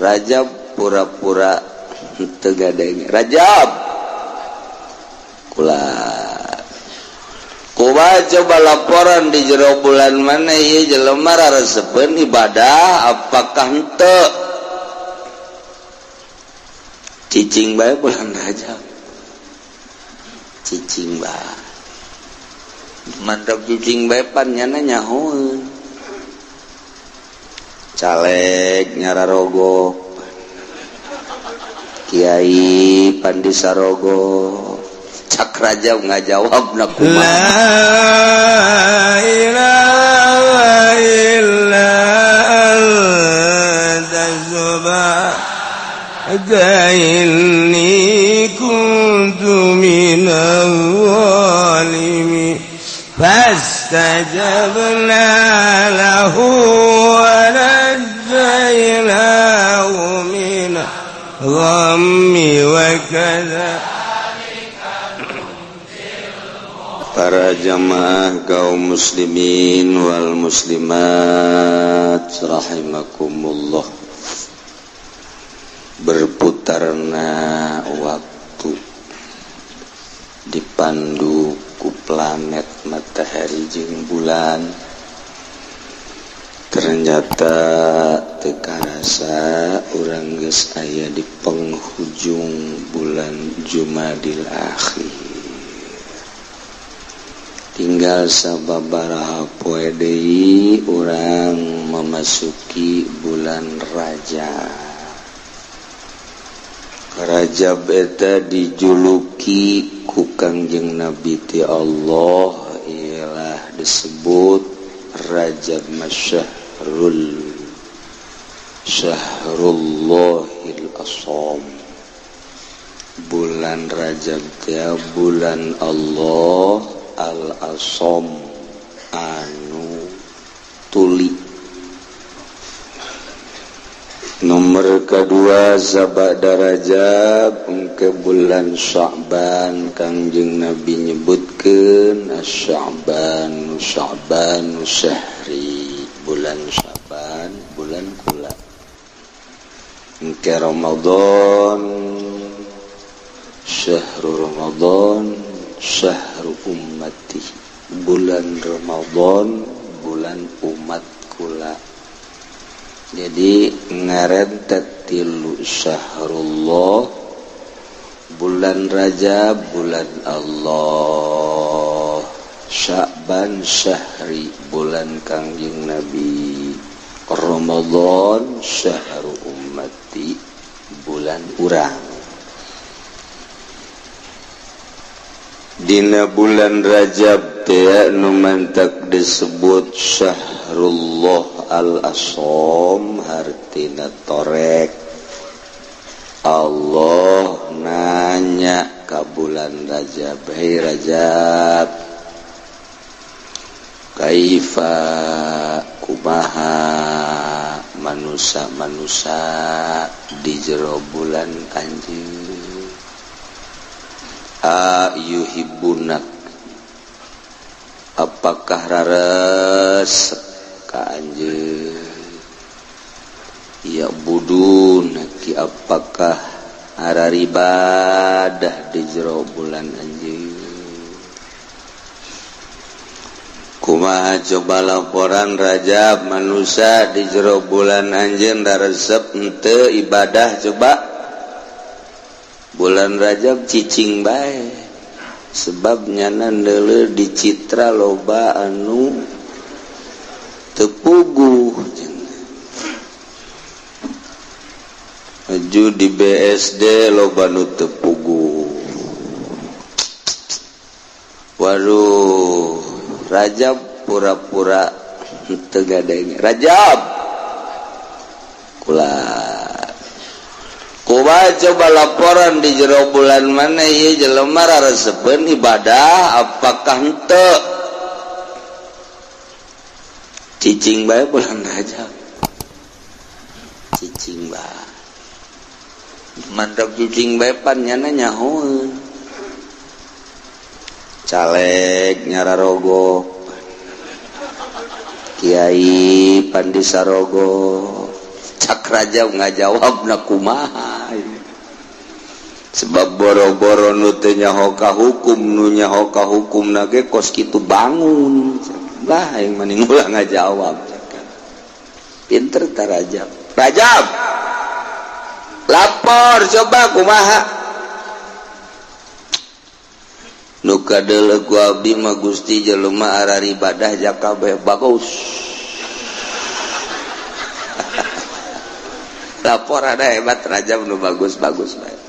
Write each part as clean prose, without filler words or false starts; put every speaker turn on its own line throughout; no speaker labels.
Rajab pura-pura henteu gadenge. Rajab kula kumaha coba laporan di jero bulan mana ieu jelema raresepeun ibadah apakah henteu? Cicing bae bulan Rajab, cicing bae mantap, cicing bae pan nyana nyahoeun caleg nyararogo, kiai pandi sarogo. Cak Rajab ngajawab na kumaha?
La ilaha illa anta subhanaka inni kuntu minadh dhalimin. Fastajabna lahu wa najjaynahu min ghammi wa kadza.
Para jamaah kaum muslimin wal muslimat rahimakumullah, berputarna waktu dipandu ku planet matahari jeung bulan, ternyata teu karasa urang geus aya di penghujung bulan Jumadil Akhir. Tinggal sababaraha poe deui urang memasuki bulan Rajab. Rajab eta dijuluki ku Kangjeng Nabi ti Allah ialah disebut Rajab masyahrul syahrullahil asom. Bulan Rajab teh bulan Allah al-asom anu tuli. Nomor kedua sabada Rajab ke bulan Sya'ban. Kangjeng Nabi nyebutkeun asy-Sya'ban Sya'ban syahri, bulan Sya'ban bulan kula. Engke Ramadan syahru Ramadan syahru ummati, bulan Ramadan bulan umat kula. Jadi ngarentet tilu syahrullah, bulan Rajab bulan Allah, Sya'ban syahri bulan Kangjeng Nabi, Ramadan syahru ummati bulan urang. Dina bulan Rajab teh nu mantak disebut syahrullah al-asom, hartina torek. Allah nanya ka bulan Rajab, hei Rajab, kaifa kumaha manusa-manusa di jero bulan anjeun? Ayuhibbunak, apakah raresep ka anjeun? Ya budun ki, apakah araribadah di jero bulan anjeun? Kumaha coba laporan Rajab manusia di jero bulan anjeun raresep henteu ibadah? Coba bulan Rajab cicing bae, sebab nyana deuleu di citra loba anu teu puguh. Maju di BSD loba nu teu puguh. Waduh, Rajab pura-pura henteu gadenge. Rajab kula kumaha coba laporan di jero bulan mana ieu jelema raresepeun ibadah apakah henteu? Cicing bae bulan Rajab, cicing bae mantap, cicing bae pan nyana nyahoeun caleg nyararogo, kiai pandi sarogo. Cak Rajab ngajawabna kumaha. Sebab boro-boro nu teu nyaho ka hukum nu nyaho ka hukumna ge kos kitu bangun. Lah aing mah ulah ngajawab. Pinter ta Rajab. Rajab lapor coba kumaha. Nu kadeuleu ku abdi mah Gusti jelema araribadah jakabeh bagus. Lapor ada hebat Rajab nu bagus-bagus bae.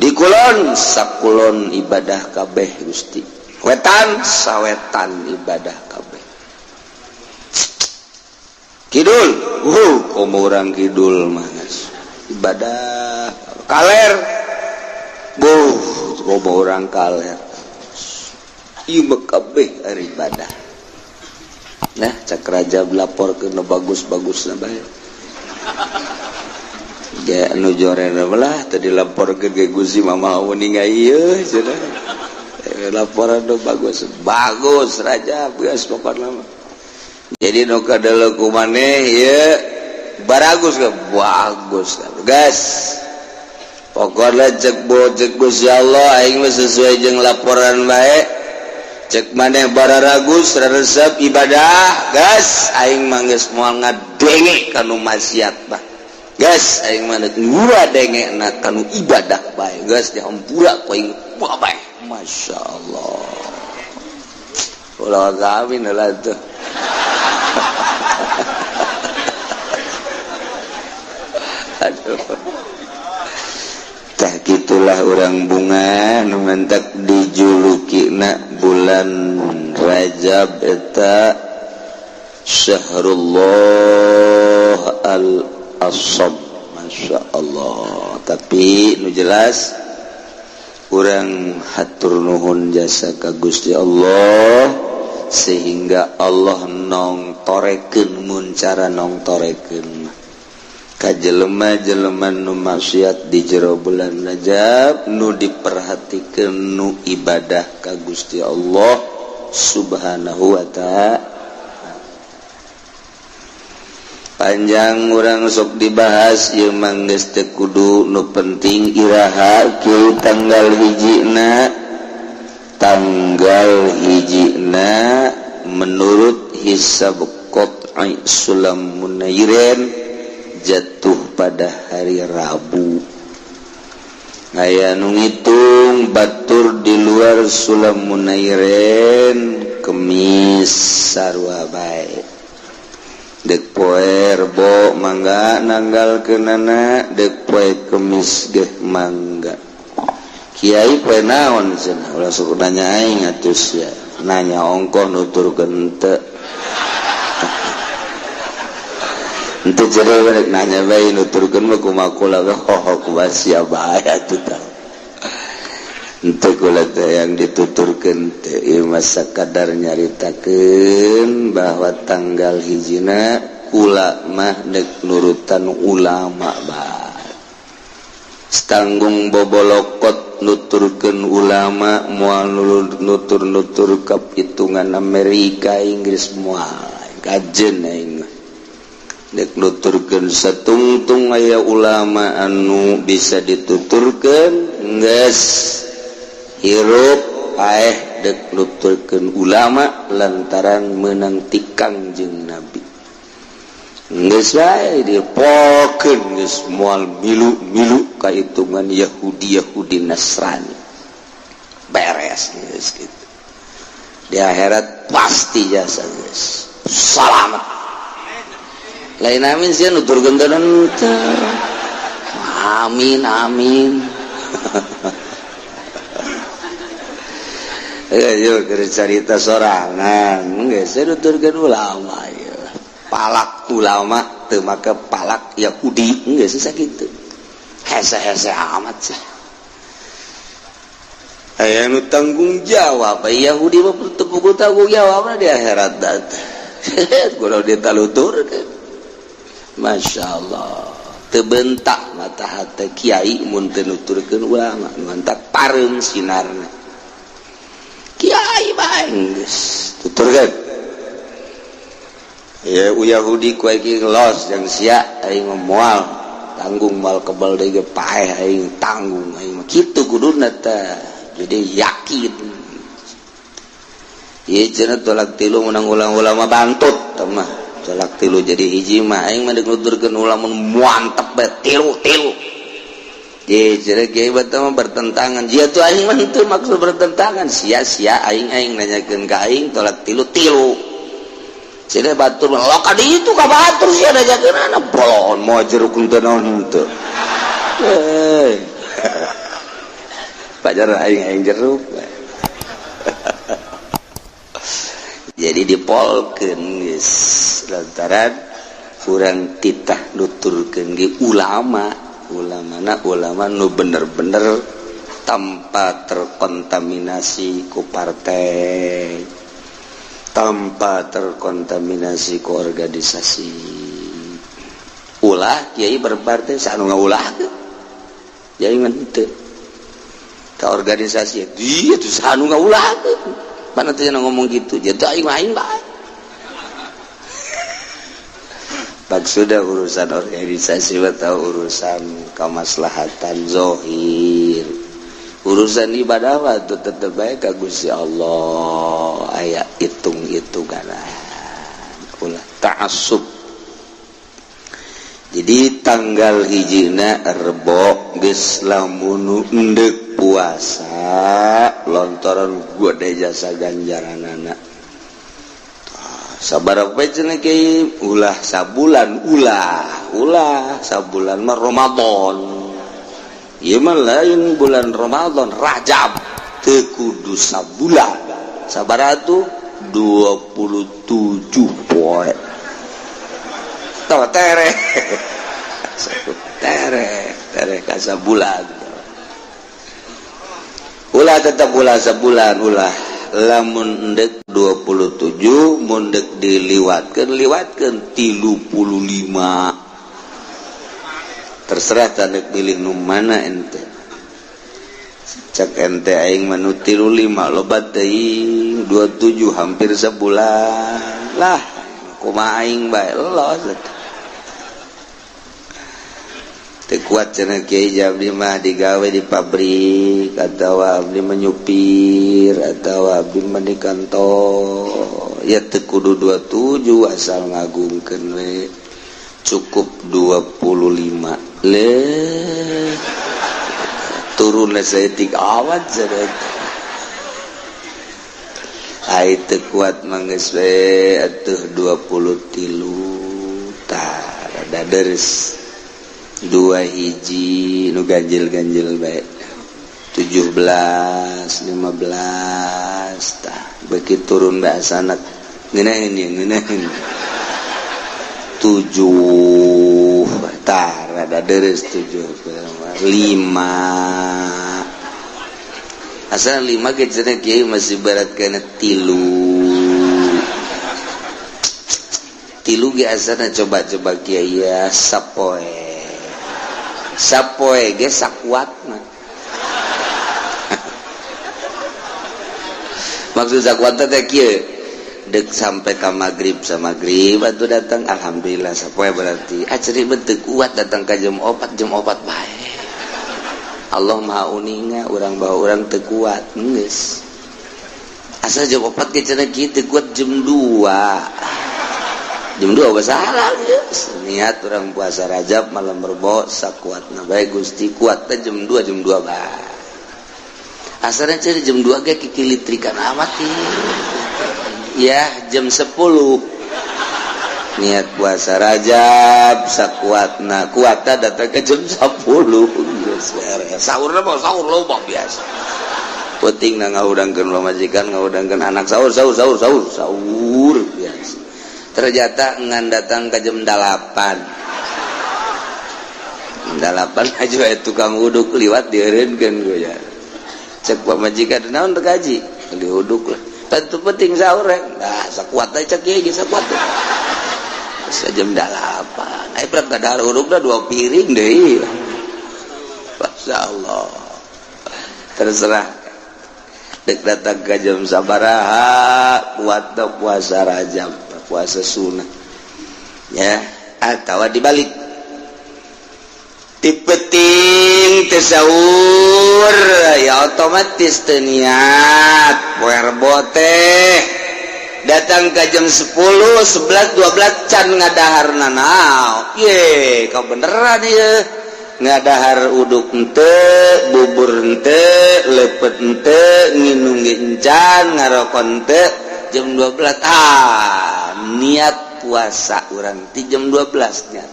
Di kulon sakulon ibadah kabeh Gusti. Wetan sawetan ibadah kabeh. Kidul, komo urang kidul mah ibadah. Kaler, komo urang kaler. Ieu mah kabeh ari ibadah. Nah, cak Rajab lapor ke nu bagus-bagusna bae. Ge nu jorena belah tadi lapor ke Gusti mama uninga ieu cenah. Laporan nu bagus. Bagus Rajab geus pokona mah. Jadi nu kadeuleu ku maneh ieu baragus ge bagus gas. Pokona cek cek Gusti Allah aing mah sesuai jeung laporan bae. Cek maneh bararagus resep ibadah gas aing mah geus moal ngadenge kanu maksiat bah. Gas aing mah ngura denge na kanu ibadah bae gas dihampura ku aing bae. Masya Allah. Ulah amin lah tuh. Aduh. Tah gitulah urang bunga nu mentak dijulukina bulan Rajab eta Syahrullah al-Asab. Masya Allah. Tapi nu jelas urang hatur nuhun jasa ka Gusti Allah sehingga Allah nongtorekeun mun cara nongtorekeun ka jelema-jelema nu maksiat di jero bulan Rajab nu diperhatikeun nu ibadah ka Gusti Allah Subhanahu wa ta'ala. Panjang urang sok dibahas ieu mah geus teu kudu nu penting iraha kieu tanggal hijina. Tanggal hijina menurut hisab qat'i Sulam Munairin jatuh pada hari Rabu. Aya nu ngitung batur di luar Sulam Munairin Kemis sarua bae. Dek poe Rebo mangga nanggal kenana, dek poe Kemis geh mangga. Kiai poe naon cenah ulah sok nanya aing atuh sia. Nanya ongkoh nuturkeun teu. Henteu jero rek nanya bae nuturkeun mah kumaha kula we hoho kumaha sia bae atuh tah. Henteu kula teh yang dituturkeun teh ieu mah sakadar nyaritakeun bahwa tanggal hijina kula mah deuk nurutan ulama bae. Tanggung bobolokot nuturkeun ulama moal nutur-nutur kapitungan Amerika Inggris moal kajen aing mah. Dek nuturkeun satungtung aya ulama anu bisa dituturkeun geus hirup paeh dek nuturkeun ulama lantaran meunang tikang jeung nabi. Geus wae dipokeun geus moal milu-milu kahitungan Yahudi Yahudi Nasrani. Beres geus kitu. Di akhirat pasti jasa geus. Salamat. Lain amin sih nuturkeun teh. Amin amin. Ayo keur carita sorangan, geus nuturkeun ulama ieu. Palak ulama teu make palak Yahudi geus sakitu. Hese-hese amat sih. Aya nu tanggung jawab Yahudi mah teu puguh tanggung jawabna di akhirat teh. Kudu ditaluturkeun. Masya Allah tebentak mata hati kiai mun teu nuturkeun ulama mantak pareum sinarna kiai bae geus tuturkeun. Ya Yahudi ku aing los yang sia aing moal tanggung moal kebal deui ge paeh aing tanggung aing mah kitu kuduna teh. Jadi yakin. Ieu cenah tolak tilu menang ulang-ulama bantut tah mah. Tolak tilu jadi hiji mah aing mah deuk nuturkeun ulama mantep bae tilu-tilu. Ye cenah kiai bata mah bertentangan. Jia tuh aing mah henteu maksud bertentangan sia-sia aing-aing nanyakeun ka aing tolak tilu-tilu. Cenah batur mah loka di itu ka batur sia nanyakeunana bolon moal jeruk henteu naon henteu. Eh. Pajar aing-aing jeruk. Jadi dipolkeun geus lantaran kurang titah nuturkeun ge ulama, ulamana ulama nu bener-bener tanpa terkontaminasi ku partai, tanpa terkontaminasi ku organisasi. Ulah kiai berpartai sanu ngaulahkeun. Jadi mah henteu. Ka organisasi dia tuh sanu ngaulahkeun. Mana tuh yang ngomong gitu, jadi aing aing bae. Maksudnya urusan organisasi atau urusan kemaslahatan zohir, urusan ibadah mah tuh tetep bae ka Gusti Allah. Aya hitung-hitungan, ulah ta'assub. Jadi tanggal hijina Rebo geus lamun endek puasa lontoran gede jasa ganjaranana. Sabaraha poe cenah kiai ulah sabulan ulah ulah sabulan mah Ramadan. Ieu mah lain bulan Ramadan, Rajab teu kudu sabulan. Sabaraha tuh 27 poe. Tahu tere. Tere, tere ka sabulan. Ulah tetap ulah sebulan ulah. Lamun endek 27 mun dek diliwatkeun liwatkeun 35. Terserah tandek pilih nu mana ente. Cek ente aing mah nu 35 loba teuing 27 hampir sebulan. Lah kumaha aing bae los. Teu kuat cenah kiai abdi mah digawe di pabrik atawa abdi menyupir atawa abdi mah di kantor. Ya teu kudu 27 asal ngagungkeun we cukup 25. Le turun saeutik awat cenah. Ai teu kuat mah geus we atuh 23 tah rada deres. 2 hiji nu ganjil-ganjil bae 17 15 tah beuki turun bae asanak ngeunaheun ieu ngeunaheun 7 tah rada deres 7 5 asal 5 ge cenah kieu masih berat kana 3 3 ge asana coba-coba kieu ya sapoe sapoe ge sakuatna. Maksud sakuatna teh kieu deuk sampai ka magrib samagrib atuh datang alhamdulillah sapoe berarti ah ceuri teu kuat datang ka jam 4 jam 4 bae. Allah Maha uninga urang bawa urang teu kuat geus. Asa jam 4 ge cenah kieu teu kuat jam 2. Jam 2 salah geus. Niat urang puasa Rajab malam Rebo sakuatna bae Gusti kuat teh jam 2 jam 2 bae. Asana cenah jam 2 ge kikilitrikan amat ya jam 10 niat puasa Rajab sakuatna kuatna datang ke jam 10 geus beres. Sahurna mah sahur loba biasa. Penting na ngahudangkeun pamajikan ngahudangkeun anak sahur sahur sahur sahur sahur biasa. Ternyata ngan datang ke jam 8. 8 aja tukang uduk liwat dieureunkeun ku ya. Cek pamajikan naon teu kaji? Diuduk lah. Tentu penting sahur rek. Nah, sakuat aja cek ieu ge sakuat. Jam 8. Ai berat kadar udukna 2 piring deui. Masyaallah. Terserah. Dek datang ke jam sabaraha kuat puasa Rajab, puasa sunnah. Ya, atau dibalik ti peuting teu sahur ya otomatis teu niat. Poe Rebo teh datang ke jam 10, 11, 12 can ngadahar nanaon ye, kau beneran ye, ngadahar uduk ente, bubur ente, lepet ente, nginum ge encan, ngarokok ente, jam 12 ah niat puasa urang ti jam 12 nya,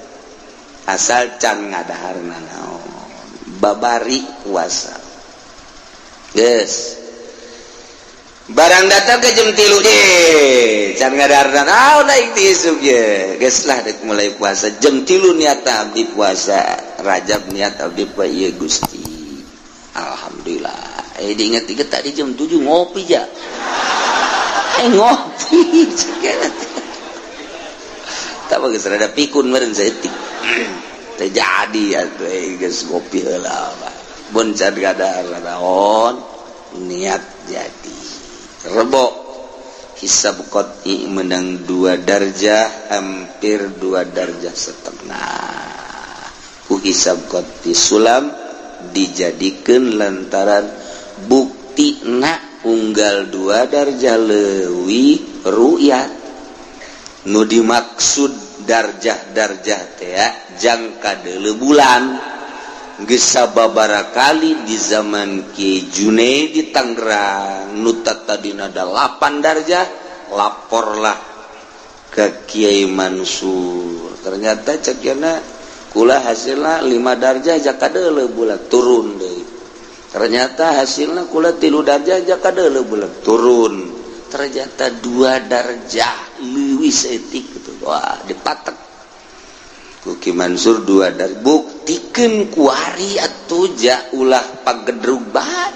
asal can ngadahar nanaon babari puasa. Yes, barang datang ke jam 3 deh can ngadahar nanaon, naik ti isuk ye, geus lah dek mulai puasa jam 3. Niat abdi puasa Rajab, niat abdi puasa ieu. Gusti, alhamdulillah. Eh, diingat-ingat tadi jam 7 ngopi ja, eh ngopi tak bagus, rada pikun meureun saeutik teu jadi atuh. Eh, geus ngopi heula mun can ngadahar naon, niat jadi Rebo hisab qot'i menang 2 darjah, hampir 2 darjah setengah ku hisab qot'i sulam dijadikan, lantaran bukti nak unggal 2 darjah leuwih ru'yat. Nu dimaksud darjah-darjah teh jangka deuleu bulan. Geus sababaraha kali di zaman Ki June di Tangerang, nu tadina 8 darjah, laporlah ke Kiai Mansur, ternyata cekiana kula hasilna 5 darjah jaka deuleu bulan, turun deui. Ternyata hasilna kula 3 darjah jaka deuleu bulan, turun. Ternyata 2 darjah leuwih saeutik gitu. Wah, dipatek ku Ki Mansur dua dar, buktikeun kuari atuh ja, ulah pagedrug bae,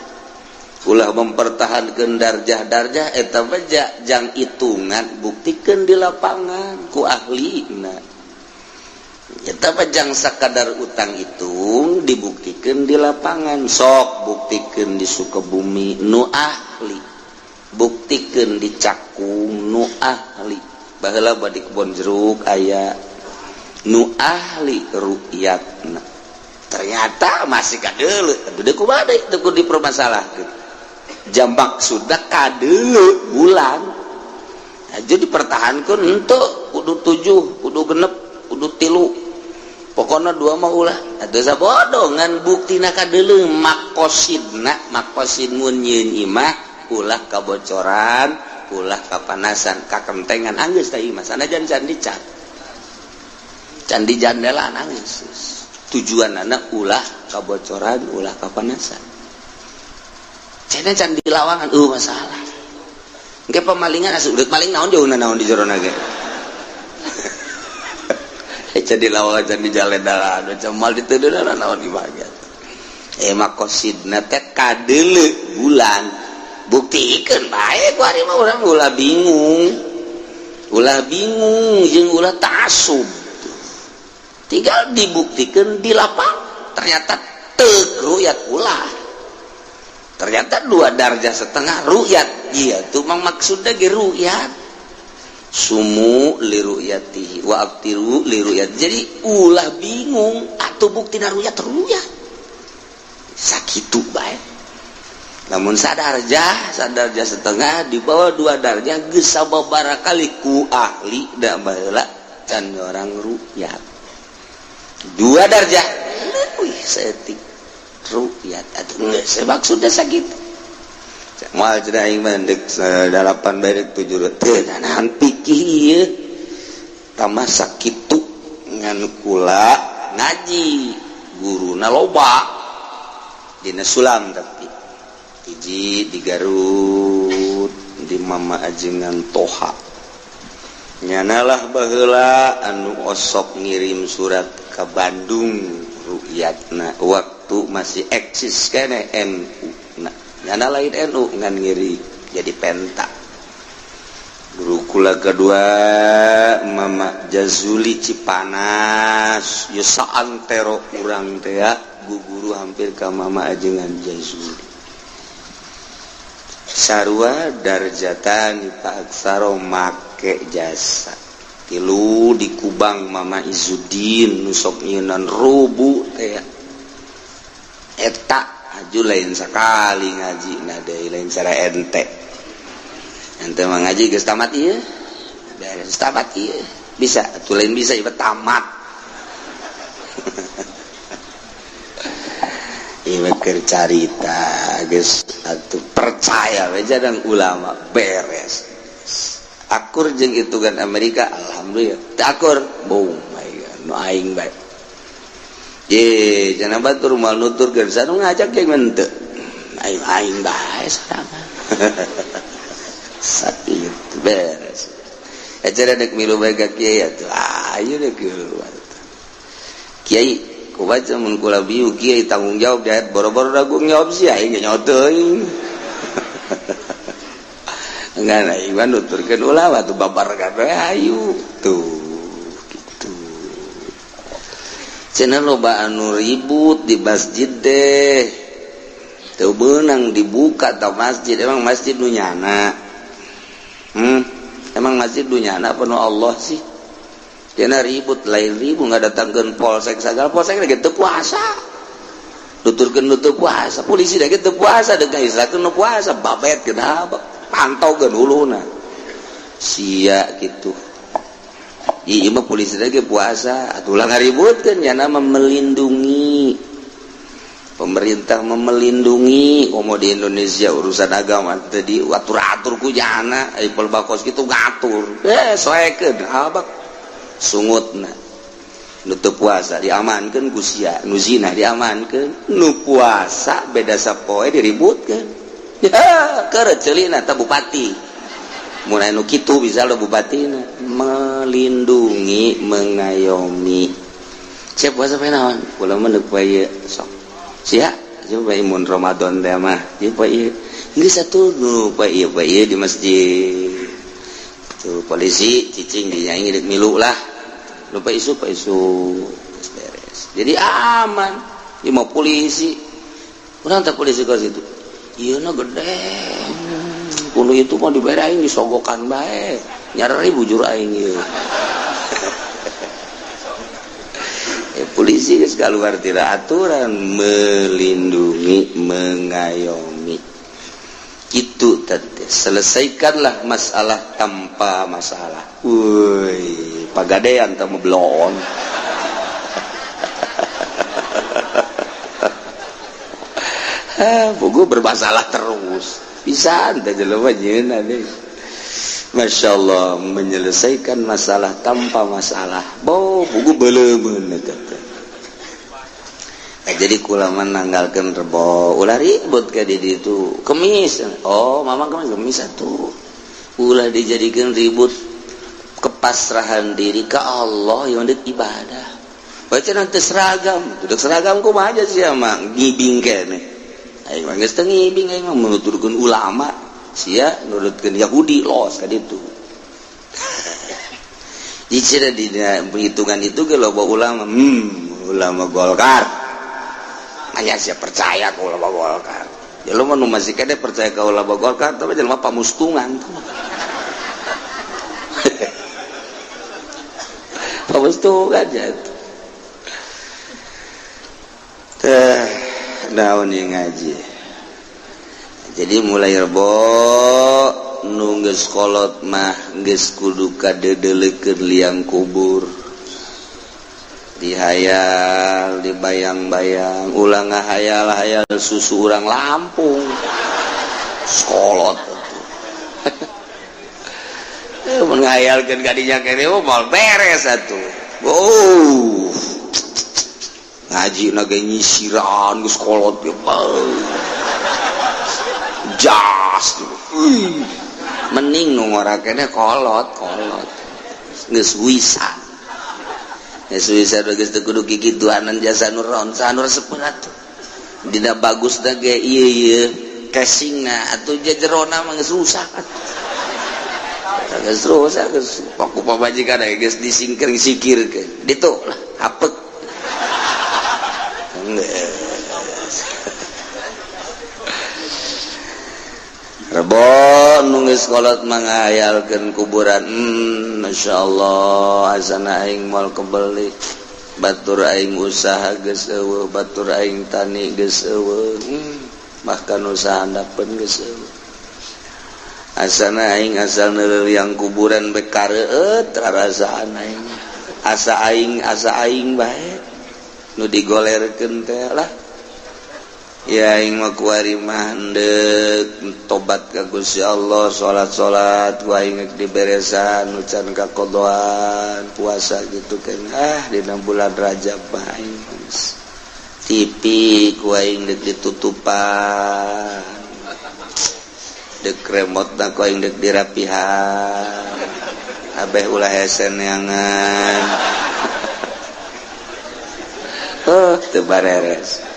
ulah mempertahankan darjah-darjah eta mah jang hitungan, buktikeun di lapangan ku ahlina. Eta mah jang sakadar utang hitung, dibuktikan di lapangan. Sok buktikeun di Sukabumi nu ahli, buktikeun di Cakung nu ahli. Baheula di Kebon Jeruk aya nu ahli ru'yatna, ternyata masih kadeuleu. Aduh, kumaha deui teu kudu dipermasalahkeun, jam sudah kadeuleu bulan aja dipertahankan untuk kudu 7, kudu 6, kudu 3, pokoknya 2 mah ulah atuh. Sabodo ngan buktina kadeuleu. Makosidna, makosid mun nyieun imah ulah kabocoran, ulah kapanasan, kakentengan, anggeus teh imah sanajan can dicat, candi jandela nangis. Tujuan anak ulah kabocoran, ulah kapanasan. Cenah can di lawangan masalah engke pemalingan asup, udah maling naon jauh naon di jero ge. Can di lawangan, can di jaledalan, macam mal diteudeunan naon di bagian. Eh, makosidna teh kadeuleu bulan, buktikeun bae ku ari mah. Urang ulah bingung, ulah bingung jeung ulah ta'assub, tinggal dibuktikan di lapang. Ternyata tek ru'yat ulah, ternyata 2 darjah setengah ru'yat. Iya tuh mang maksudnya ge ru'yat, sumu li ru'yatihi wa aftiru li ru'yat. Jadi ulah bingung atau bukti ru'yat, ru'yat sakitu bae. Namun sadarjah, sadarjah setengah di bawah 2 darjah geus sababaraha kali ku ahli da baheula can orang ru'yat 2 darjah leuwih saeutik ru'yat atuh geus maksudna sakitu. Moal cenah aing mah deuk 8 bae, deuk 7 teu nahan pikir ieu tambah sakitu. Ngan kula ngaji guruna loba dina sulam, tapi hiji di Garut di Mama Ajengan Toha, nyanalah baheula anu osok ngirim surat ke Bandung ru'yatna waktu masih eksis kene NU. Nah, nyana lain NU ngan ngiri jadi penta. Guru kula kedua Mama Jazuli Cipanas. Ya saantero urang teh ya guru hampir ka Mama Ajengan Jazuli, sarua darjatan fa aksaro make jasa. Tilu di Kubang Mama Izudin nu sok nyieun rubu teh eta aju lain sakali ngaji na deui lain cara ente. Ente mah ngaji geus tamat ieu. Beres tamat ieu. Bisa atuh lain bisa ieu tamat. Ieu keur carita geus atuh percaya we jadang ulama beres. Akur jeung hitungan Amerika alhamdulillah. Teu akur boom my god nu aing bae. Ye cenah batur moal nuturkeun sanu ngajak jeung henteu. Aing aing bae sarangan. Sakitu beres. Acara dek milu bae ka kiai atuh ayo dek milu. Kiai kubaca mun kula biu kiai tanggung jawab di ayat boro-boro dagung jawab sih aing ge nyaho teuing. Enggak, Iwan nuturkeun ulama tuh babar kabeh ayu tuh gitu. Cenah loba anu ribut di masjid deh. Teu beunang dibuka tau masjid, emang masjid nu nyana. Emang masjid nu nyana apa nu Allah sih? Cenah ribut lain ribut ngadatangkeun polsek sagala polsek ge teu puasa. Nuturkeun nu teu puasa, polisi ge teu puasa deuk ngaisrakeun nu puasa babet kenapa? Pantau ke huluna sia gitu. Ieu mah polisi lagi puasa atuh ulah ngaributkeun nya mah melindungi pemerintah melindungi komo di Indonesia urusan agama teh diatur-atur ku jana ai bakos kitu ngatur soekeun abak sungutna nu teu puasa diamankeun ku sia nu zina diamankeun nu puasa beda sapoe diributkeun. Ya, keur ceulina ta bupati. Mun anu kitu bisa lo bupatina melindungi, mengayomi. Siap puasa bae naon? Kula mah deuk bae sok. Sia, coba mun Ramadan teh mah. Ieu poe ieu. Geus atuh nu poe ieu di masjid. Tuh polisi cicing di nyanyi deuk milu lah. Nu poe isu geus beres. Jadi aman. Ieu mah polisi. Urang teh polisi ka situ. Ieu na gede. Kuno itu mah dibere aing disogokan bae. Nyari bujur aing ieu. Polisi geus kaluar tina aturan melindungi, mengayomi. Kitu teh. Selesaikanlah masalah tanpa masalah. Woi, pagadean teh belon. Buku bermasalah terus bisa ente jelema nyeuna deh. Masya Allah menyelesaikan masalah tanpa masalah. Bo buku beleumeun eta teh. Nah, jadi kula mah nanggalkeun rebo ulah ribut ka di ditu. Kemis. Oh, mama kemis kemis atuh. Ulah dijadikeun ribut kepasrahan diri ka Allah yang deuk ibadah. Baca nanti seragam, udah seragam kumaha aja sih mah ngibing keneh. Aing mah geus teu ngibing aing mah menuturkeun ulama sia nurutkeun Yahudi los ka ditu. Dicira dina perhitungan itu ge loba ulama, ulama Golkar. Aya sia percaya ka ulama Golkar. Jelema nu masih kene percaya ka ulama Golkar tapi jelema pamustungan. Pamustungan jatuh. Teh naon ieu ngaji. Jadi mulai rebo nu geus kolot mah geus kudu kadeudeulekeun liang kubur. Dihayal, dibayang-bayang, ulah ngahayal-hayal susu urang Lampung. Sekolot atuh. Mun ngahayalkeun ka dinya kene moal beres atuh. Oh. Ngaji na ge nyisiran geus kolot ge. Jas. Mending nu ngora kene kolot, kolot. Geus wisa. Geus wisa geus teu kudu kikituanan jasa nu ronsa nu resep atuh. Dina bagus da ge ieu ieu casingna atuh jejerona mah geus rusak atuh. Geus rusak geus paku pamajikan geus disingkir-singkirkeun. Ditu lah apek. Rebo nu geus kolot mangayalkeun kuburan. Masya Allah, asana aing moal kebeli. Batur aing usaha geus eueuh, batur aing tani geus eueuh, bahkan usaha handapeun geus eueuh. Asana aing asal neuleuh kuburan bae kareueut rarasaan aing. Asa aing bae nu digolerkeun teh lah. Ya aing mah kuari mah endek tobat ka Gusti Allah, salat-salat ku aing geus diberesan, nu can kakodoan, puasa gitu kan. Ah, dina bulan Rajab mah aing TV ku aing deuk ditutupan. Deuk remotna ku aing deuk dirapihan. Abeh ulah hese neangan. Oh, teu bareres.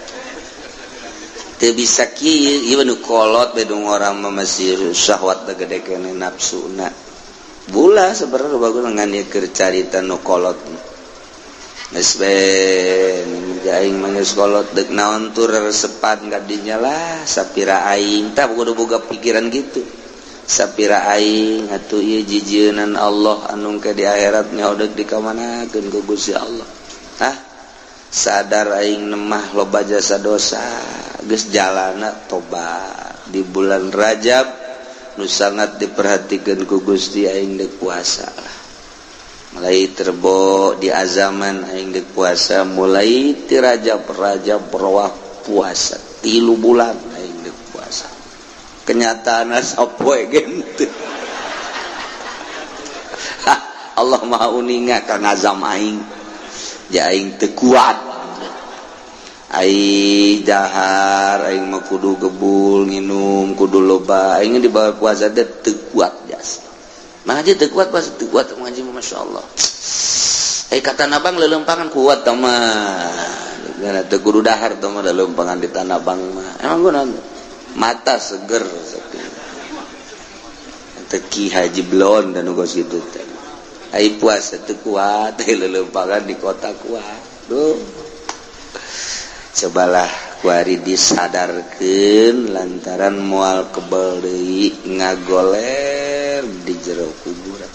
Teu bisa kieu, ieu nu kolot bedung orang mah masih syahwat gede keneh nafsuna. Bula sebenarnya bagus ngan ieu keur carita nu kolot. Geus ben aing mah geus kolot deuk naon tur resepan ka dinya lah sapira aing tah kudu boga pikiran gitu. Sapira aing atuh ieu jijieunnan Allah anu ke di akhirat nyaho deuk dikamanakeun ku Gusti Allah. Hah? Sadar aing nemah loba jasa dosa geus jalana tobat di bulan Rajab nu sangat diperhatikeun ku Gusti aing deuk puasa lah. Mulai terbo di azaman aing deuk puasa mulai ti Rajab Rajab rawah puasa 3 bulan aing deuk puasa. Kenyataanna sapoe ge henteu. Allah Maha uninga ka ngazam aing. Ja aing teu kuat. Aing dahar aing mah kudu gebul nginum kudu loba aing di bawah puasa teh teu kuat jasa. Mah aja teu kuat pas teu kuat ngaji mah masyaallah. Ka Tanah Abang leuleumpangan kuat tah mah. Gara teu kudu dahar tah mah leuleumpangan di Tanah Abang mah. Emang guna mata seger teu Ki Haji Blon dan uga kitu teh. Ai puasa teu kuat leuleumpangan di kota kuat. Duh. Cobalah kuari disadarkeun lantaran moal kebel deui ngagoler di jero kuburan.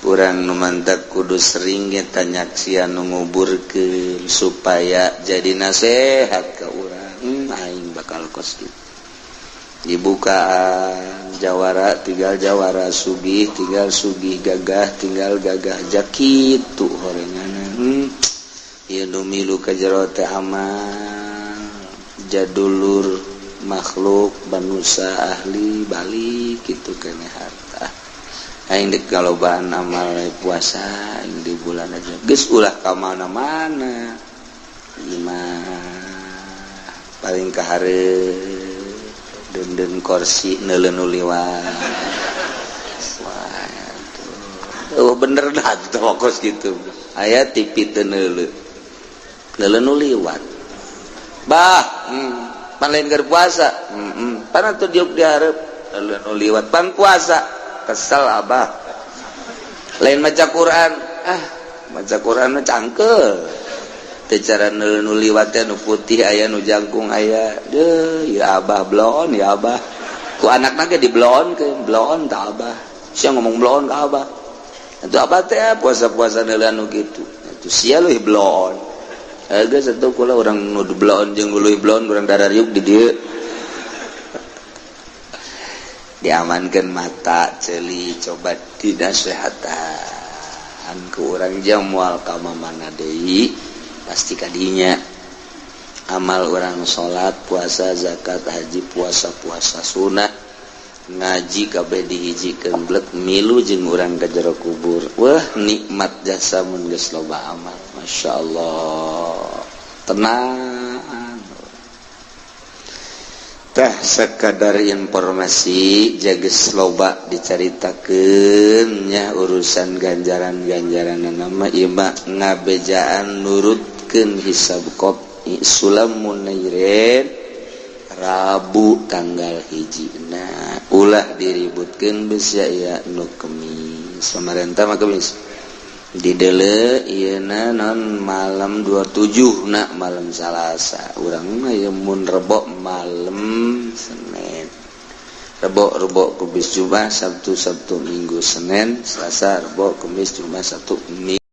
Urang nu mantak kudu sering ge tanyaksian nu nguburkeun supaya jadi nasehat ka urang. Aing bakal kos kitu. Dibukaan jawara tinggal jawara, sugih tinggal sugih, gagah tinggal gagah, jakitu horenganna. Ieu nu milu ka jero teh amal jadulur makhluk manusia ahli balik kitu keneh harta. Aing deuk galobaan amal puasa aing di bulan aja geus ulah ka mana-mana. Ieu mah paling kahareup denden kursi neuleuh nu liwat. Wah, oh bener dah tuh kos gitu. Aya TV teu neuleuh. Neuleuh nu liwat. Bah, pan lain keur puasa. Pan atuh diuk dihareup neuleuh nu liwat pan puasa. Kesel abah. Lain maca Quran. Ah, maca Quran mah cangkeul. Teu cara neuleuh nu liwat teh nu putih aya nu jangkung aya. Deuh, ya abah bloon ya abah. Ku anakna ge dibloonkeun, bloon ta abah. Sia ngomong bloon ka abah. Atuh abah teh puasa-puasa neuleuh nu kitu. Atuh sia leuwih bloon. Geus atuh kula urang nu bloon jeung leuwih bloon urang darariuk di dieu. Diamankeun mata ceuli coba dinasehatan ku urang jang moal ka mamana deui pasti kadinya. Amal urang salat, puasa, zakat, haji, puasa-puasa sunah, ngaji kabeh dihijikeun blek milu jeung urang ka jero kubur. Wah, nikmat jasa mun geus loba amal. Masyaallah. Tenang. Tah sekadar informasi jages loba dicaritakeun nya urusan ganjaran-ganjaran nama ieu mah ngabejaan nurutkeun hisab qot'i Sulam Munairin Rabu tanggal 1. Nah, ulah diributkeun besi aya nu Kemis. Samarenta mah Kemis. Didele ieu na non malam 27 na malam Salasa. Urang mah ieu mun Rebo malam Senin. Rebo, Rebo, Kemis, Jumat, Sabtu, Sabtu, Minggu, Senin, Selasa, Rebo, Kemis, Jumat, Sabtu, Minggu.